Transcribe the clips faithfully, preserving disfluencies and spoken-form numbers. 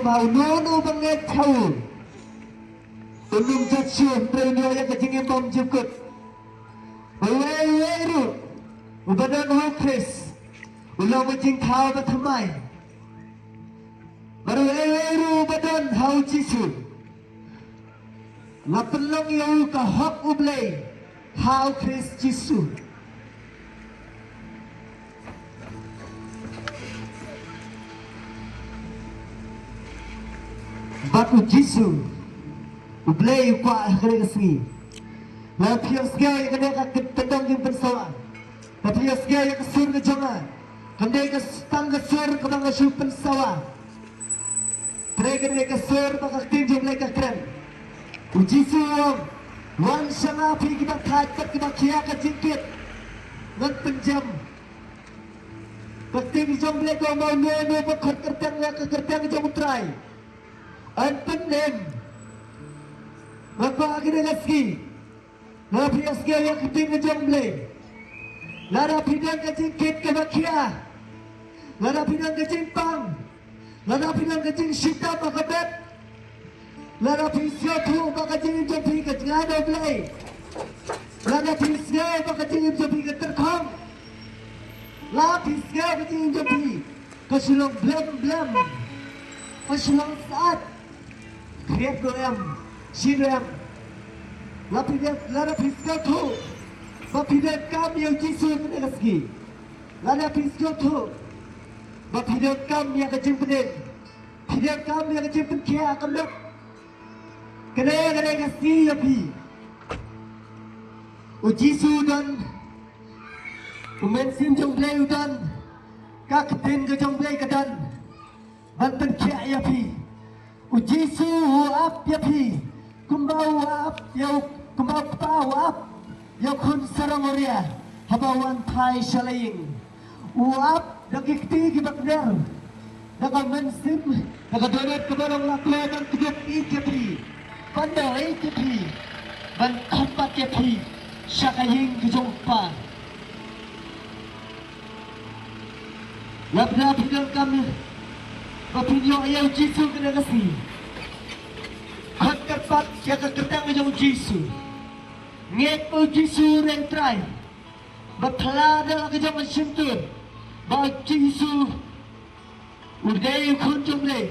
ba uno uno uba ngeit ha u, un ym jot shuh, hynrei un ïoh ïa ka jingim bymjukut. Bad uwei uwei ruh uba don ha u Khrist u long u jingthaw bathymmai. Bad uwei uwei ruh uba don ha u Jisu, la pynlong ïa u ka hok U Blei ha u Khrist Jisu. Bad u Jisu, U Blei u kwah ha kane ka sngi. Lada phi ïohsngew ïa kane ka kyntang jingpynsawa, lada phi ïohsngew ïa ka sur ka jong nga, kam dei ka s-, tang ka sur kaba nga shu pynsawa. Hynrei ka dei ka sur ba ka ktien jong U Blei ka kren. U Jisu u ong, wan sha nga phi kiba thait bad kiba khia ka jingkit, ngan pynjem. Ka ktien jong U Blei ka ong ba uno uno uba khot kyrteng ïa ka kyrteng jong U Trai, yn pynim. Nga kwah ha kane ka sngi, lada phi ïohsngew ïa ka ktien ka jong U Blei, lada phi don ka jingkit kaba khia, lada phi don ka jingpang, lada phi don ka jingshitom ha ka met, lada phi sngewthuh ba ka jingim jong phi ka jngai na U Blei, lada phi sngew ba ka jingim jong phi ka tyrkhong, lada phi sngew ka jingim jong phi ka shu long blem blem, ka shu long sat, khriat ruh em, shin ruh em. Lada phi don, lada phi sngewthuh ba phi donkam ïa u Jisu ha kane ka sngi, lada phi sngewthuh ba phi donkam ïa ka jingpynim, phi donkam ïa ka jingpynkhiah ha ka met, kane, kane ka sngi ïa phi. U Jisu u don, u Mynsiem jong U Blei u don, ka ktien ka jong U Blei ka don ban pynkhiah ïa phi. U Jisu u ap ïa phi kumba u ap ïa u, kumba u kpa u ap ïa u khun sarong awria haba u wan phai sha la ïing. U ap da ki kti kiba kner, da ka mynsiem, da ka dohnud kaba long lakhluid ban kjut ïeit ïa phi, ban dohnud ïeit ïa phi, ban kyrpad ïa phi sha ka ïing ka jong u Kpa. Lada phi donkam ba phin ïoh ïa u Jisu kane ka sngi, khot kyrpad ïa ka kyrteng jong u Jisu. Ngeit ba u Jisu u dei u Trai. Bad phla da la ka jong ka shyntur ba u Jisu u dei u Khun jong U Blei.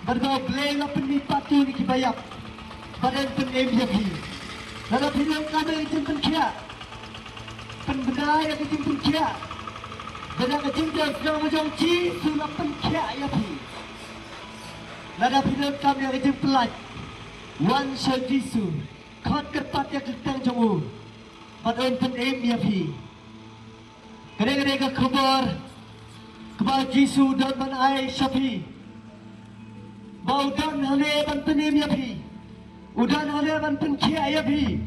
Bad ba U Blei u la pynmihpat ïa u na ki baïap bad un pynim ïa phi. Lada phi donkam ïa ka jingpynkhiah, pynbna ïa ka jingpynkhiah. Bad da ka jingpynkhiah jong u Jisu la pynkhiah ïa phi. Lada phi donkam ïa ka jingpyllait, wan sha u Jisu, khot kyrpad ïa ka kyrteng jong u bad un pynim ïa phi. Kane ka dei ka khubor kaba u Jisu u don ban ai sha phi. Ba u don hangne ban pynim ïa phi. U don hangne ban pynkhiah ïa phi.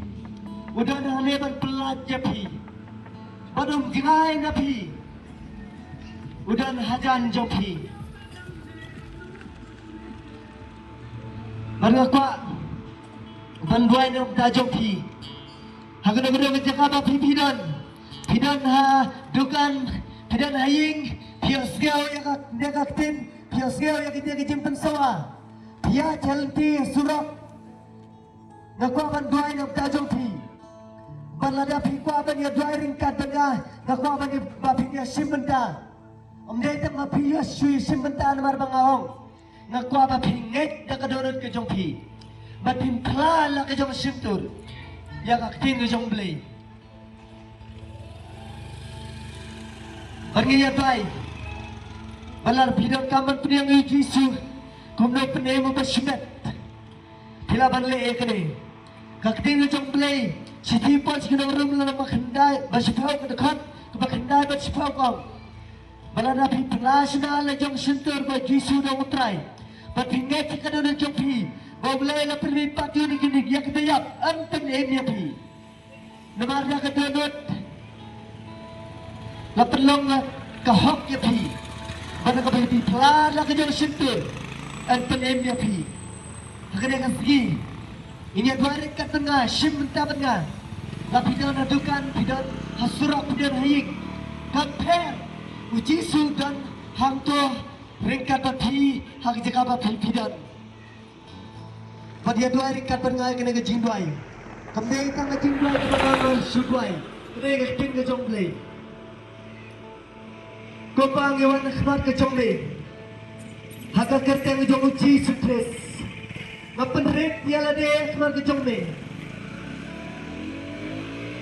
U don hangne ban pyllait ïa phi. Bad um jngai na phi. U don hajan jong phi. Bad nga kwah ban duwai na ka bynta jong phi. Ha kano kano ka jaka ba phi phi don. Phi don ha dukan, phi don ha ïing, phi ïohsngew ïa ka, ïa ka ktien, phi ïohsngew ïa ka, ïa ka jingpynsawa. Phi ïaid lynti surok. Nga kwah ban duwai na ka bynta jong phi. Bad lada phi kwah ban ïa duwai ryngkat bad nga, nga kwah ban ïa, ba phin ïa shim bynta. Ym dei tang ba phi ïa shu ïa shim bynta namar ba nga ong. Nga kwah ba phi ngeit da ka dohnud ka jong phi. Ba phin phla la ka jong ka shyntur ïa ka ktien ka jong U Blei. Bad ngin ïa duwai. Ba lada phi donkam ban pdiang ïa u Jisu kum u nongpynim uba shimet, phi lah ban leh ïa kane. Ka ktien ka jong U Blei, Shithi Paul sha ki nong Rom lynnong ba khyndai, ba shiphew, ka dkhot kaba khyndai bad shiphew ka ong. Ba lada phi phla shynna la jong shyntur ba u Jisu u dei u Trai, bad phi ngeit ha ka dohnud jong phi ba U Blei u la pynmihpat ïa u na ki, ïa ki baïap, un pynim ïa phi. Namar da ka dohnud la pynlong ka hok ïa phi. Bad da kaba phi phla la ka jong shyntur, un pynim ïa phi. Ha kane ka sngi, ngin ïa duwai ryngkat bad nga, shim bynta bad nga. La phi don ha dukan, phi don ha surok, phi don ha ïing, kam pher. U Jisu u don hangto ryngkat bad phi ha ka jaka ba phi phi don. Bad ïa duwai ryngkat bad nga ïa kane ka jingduwai. Kam dei tang ka jingduwai kaba nga nga shu duwai. Ka dei ka ktien ka jong U Blei. Ko Pa, ngi wan ha khmat ka jong me ha ka kyrteng jong U Jisu Khrist. Nga pynrit ïa lade ha khmat ka jong me.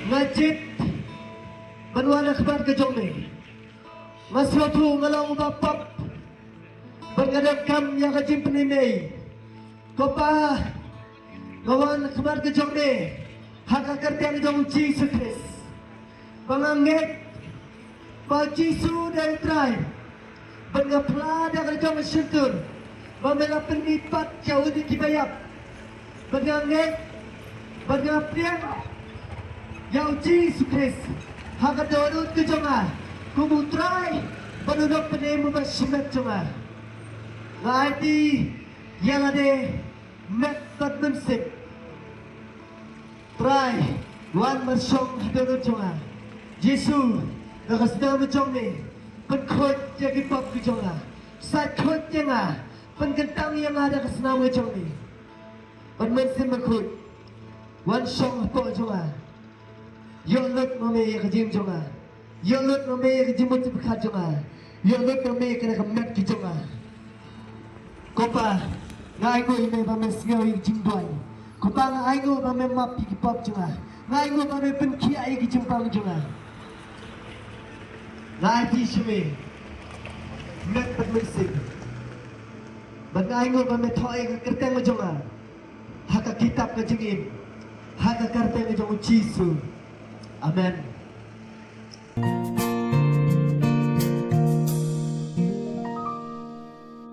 Nga jied ban wan ha khmat ka jong me. Nga sngewthuh nga long uba pop bad nga donkam ïa ka jingpynim ei. Ko Pa, nga wan ha khmat ka jong me ha ka kyrteng jong U Jisu Khrist. Ba nga ngeit ba U Jisu u dei U Trai. Bad nga phla da ka jong ka shyntur ba me la pynmihpat ïa u na kiba ïap. Bad nga ngeit bad nga pdiang ïa U Jisu Khrist ha ka dohnud ka jong nga kum U Trai bad U Nongpynim uba shimet jong nga. Nga aiti ïa lade met bad mynsiem. Trai, wan ban shong ha dohnud jong nga. Jisu, da ka snam jong me pynkhuid ïa ki pop ki jong nga. Sait khuid ïa nga, pynkyntang ïa nga da ka snam jong me. Bad Mynsiem Bakhuid, wan shong hapoh jong nga. Ïoh lut ma me ïa ka jingim jong nga. Ïoh lut ma me ïa ka jingmut jingpyrkhat jong nga. Ïoh lut ma me ïa kane ka met ka jong nga. Ko Pa, nga ainguh ïa me ba me sngew ïa ka jingduwai. Ko Pa, nga ainguh ba me map ïa ki pop jong nga. Nga ainguh ba me pynkhiah ïa ki jingpang jong nga. Nga aiti sha me met bad mynsiem. Bad nga ainguh ba me thoh ïa ka kyrteng jong nga ha ka kitab ka jingim, ha ka kyrteng jong U Jisu. Amen.